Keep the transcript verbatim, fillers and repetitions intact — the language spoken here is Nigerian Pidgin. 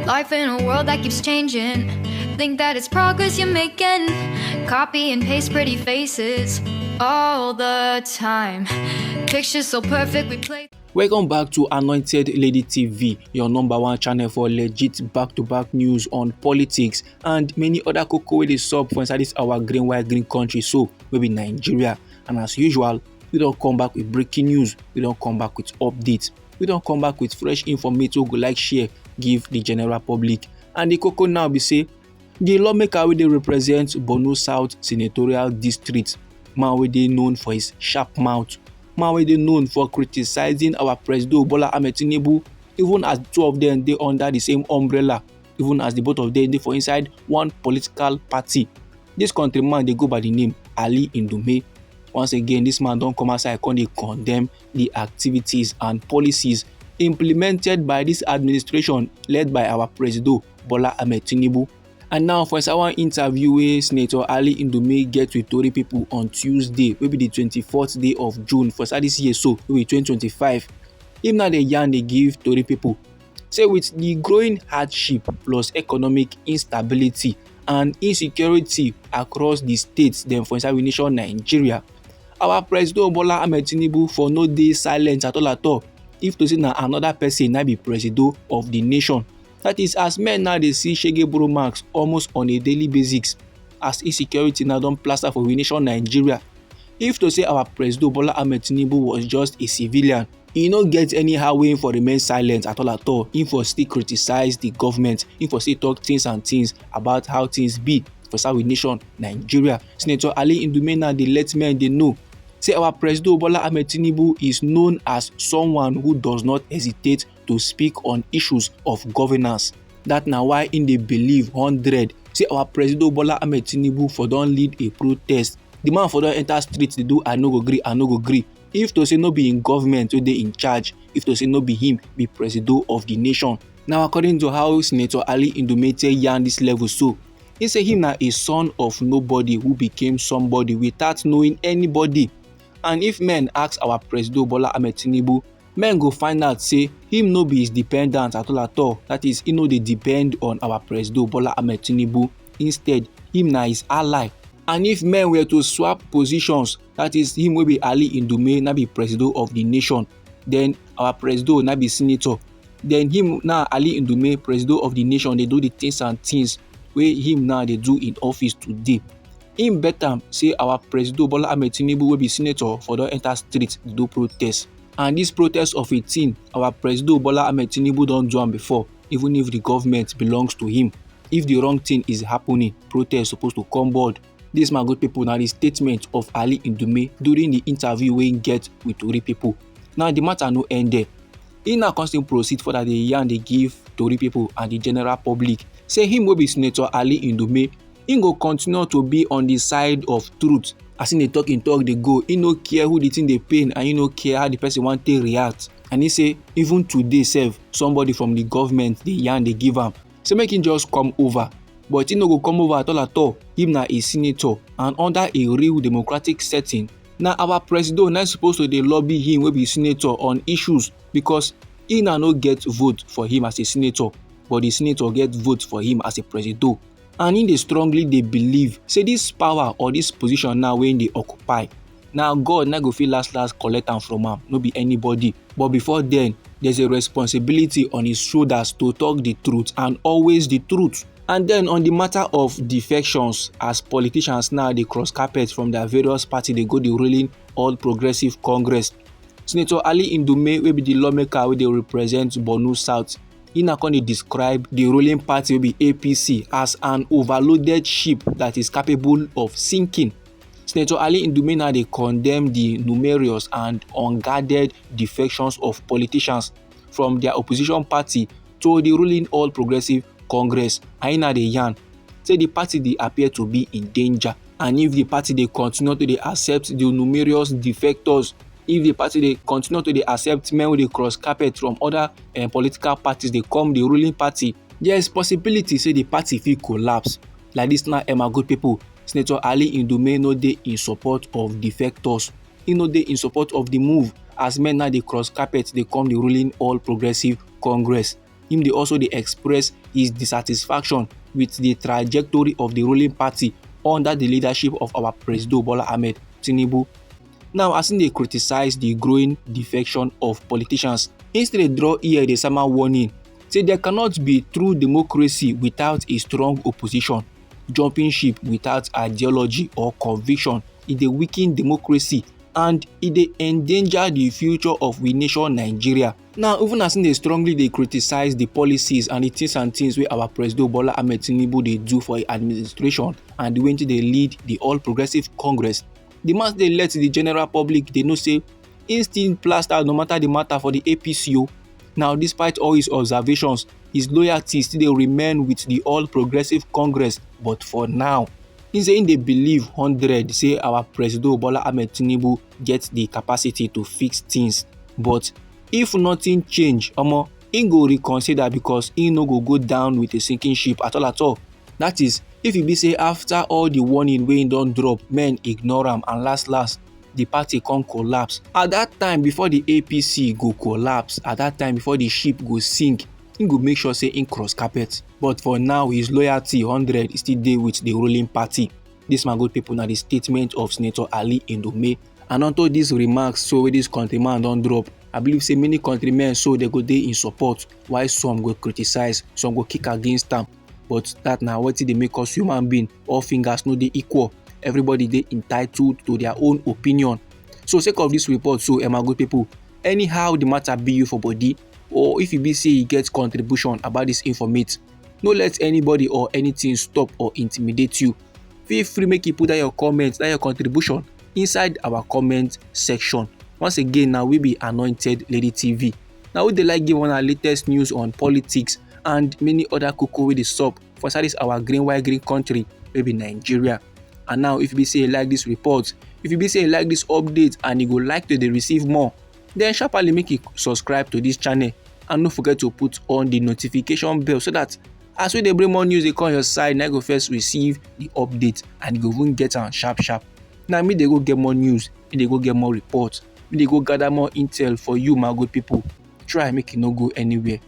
Life in a world that keeps changing. Think that it's progress you're making. Copy and paste pretty faces all the time. Pictures so perfect, we play. Welcome back to Anointed Lady T V, your number one channel for legit back-to-back news on politics and many other koko wey dey sup for inside this our green, white, green country so, wey be Nigeria. And as usual, we don come back with breaking news, we don come back with updates, we don come back with fresh information we go like share give the general public. And the koko now be say, the lawmaker wey dey represent Borno South Senatorial District, man wey dey known for his sharp mouth, man wey dey known for criticizing our Presido Bola Ahmed Tinubu, even as the two of them dey under the same umbrella, even as the both of them dey for inside one political party. This countryman dey go by the name Ali Ndume. Once again, this man don come outside come dey condemn the activities and policies implemented by this administration led by our Presido Bola Ahmed Tinubu. And now, for inside one interview wey Senator Ali Ndume get with tori people on Tuesday, wey be the twenty-fourth day of June for inside this year so, wey be twenty twenty-five, him now dey yarn dey give tori people say with the growing hardship plus economic instability and insecurity across the states dem for inside we nation Nigeria, our Presido Bola Ahmed Tinubu for no dey silent at all at all if to say na another person na be Presido of the nation. That is, as men now dey see shege bro marks almost on a daily basis, as insecurity now don plaster for we nation Nigeria. If to say our Presido Bola Ahmed Tinubu was just a civilian, e no get anyhow wey him for remain silent at all at all. Him for still criticize the government, him for still talk things and things about how things be for inside we nation Nigeria. Senator Ali Ndume now dey let men dey know say our Presido Bola Ahmed Tinubu is known as someone who does not hesitate to speak on issues of governance. That na why him dey believe hundred say our Presido Bola Ahmed Tinubu for don lead a protest. The man for don enter street dey do "I no go gree, I no go gree." If to say no be him government wey dey in charge, if to say no be him be Presido of the nation. Now, according to how Senator Ali Ndume take yarn this level so, he say him na a son of nobody who became somebody without knowing anybody. And if men ask our Presido Bola Ahmed Tinubu, men go find out say him no be his dependent at all at all. That is, he no dey depend on our Presido Bola Ahmed Tinubu. Instead, him na his ally. And if men were to swap positions, that is, him wey be Ali Ndume na be Presido of the nation, then our Presido na be senator, then him now, Ali Ndume, Presido of the nation, dey do the things and things wey him now dey do in office today. Him bet am say our Presido Bola Ahmed Tinubu wey be senator for don enter street dey do protest. And this protest of a thing, our Presido Bola Ahmed Tinubu don do am before, even if the government belongs to him. If the wrong thing is happening, protest suppose to come board. This, my good people, na the statement of Ali Ndume during the interview wey he get with tori people. Now, the matter no end there. He now come still proceed further dey yarn dey give tori people and the general public say him wey be Senator Ali Ndume, he go continue to be on the side of truth. As he dey talk him talk dey go, he no care who the thing dey pain and he no care how the person wan take react. And he say even today sef, somebody from the government dey yarn dey give am say make him just come over. But he no go come over at all at all. Him na a senator, and under a real democratic setting, na our Presido na suppose to dey lobby him wey be senator on issues, because he na no get vote for him as a senator, but the senator get vote for him as a Presido. And he dey strongly dey believe say this power or this position now wey he dey occupy, na God na go fit last last collect am from am, no be anybody. But before then, there's a responsibility on his shoulders to talk the truth and always the truth. And then, on the matter of defections, as politicians now dey cross carpet from their various party dey go the ruling All Progressive Congress, Senator Ali Ndume, wey be the lawmaker wey dey represent Borno South, he na come dey describe the ruling party wey be A P C as an overloaded ship that is capable of sinking. Senator Ali Ndume now dey condemn the numerous and unguarded defections of politicians from their opposition party to the ruling All Progressive Congress, and he now dey yarn say the party dey appear to be in danger. And if the party dey continue to dey accept the numerous defectors, if the party dey continue to dey accept men wey dey cross carpet from other eh, political parties dey come the ruling party, there is possibility say the party fit collapse. Like this now, eh, my good people, Senator Ali Ndume no dey in support of defectors. He no dey in support of the move as men now dey cross carpet dey come the ruling All Progressive Congress. Im dey also dey express his dissatisfaction with the trajectory of the ruling party under the leadership of our Presido Bola Ahmed Tinubu. Now, as im dey criticize the growing defection of politicians, im still dey draw ear dey sama warning say there cannot be true democracy without a strong opposition. Jumping ship without ideology or conviction, e dey weaken democracy and e dey endanger the future of we nation Nigeria. Now, even as im dey strongly dey criticize the policies and the things and things wey our Presido Bola Ahmed Tinubu dey do for im administration and the way im dey lead the All Progressive Congress, the man dey let the general public dey know say im still plaster no matter the matter for the A P C o. Now, despite all his observations, his loyalty still dey remain with the All Progressive Congress, but for now, im say im dey believe hundred say our Presido Bola Ahmed Tinubu get the capacity to fix things. But if nothing change, omo, im go reconsider because im no go go down with a sinking ship at all at all. That is, if e be say after all the warning wey im don drop, men ignore am and last last, the party come collapse. At that time, before the A P C go collapse, at that time, before the ship go sink, im go make sure say im cross carpet. But for now, his loyalty hundred still dey with the ruling party. This, my good people, na the statement of Senator Ali Ndume. And unto these remarks so wey this countryman don drop, I believe say many countrymen so dey go dey in support, while some go criticize, some go kick against am. But that na wetin dey make us human being. All fingers no dey equal. Everybody dey entitled to their own opinion. So sake of this report so, eh, my good people, anyhow the matter be you for body, or if e be say you get contribution about this informate, no let anybody or anything stop or intimidate you. Feel free make you put down your comment, down your contribution inside our comment section. Once again, na we be Anointed Lady T V. Na we dey like give una latest news on politics and many other koko wey dey sup for inside this our green white green country wey be Nigeria. And now, if you be say you like this report, if you be say you like this update and you go like to dey receive more, then sharply make you subscribe to this channel and no forget to put on the notification bell so that as we dey bring more news dey come your side, na you go first receive the update and you go even get am sharp sharp. Now, me dey go get more news, me dey go get more report, me dey go gather more intel for you, my good people. Try make you no go anywhere.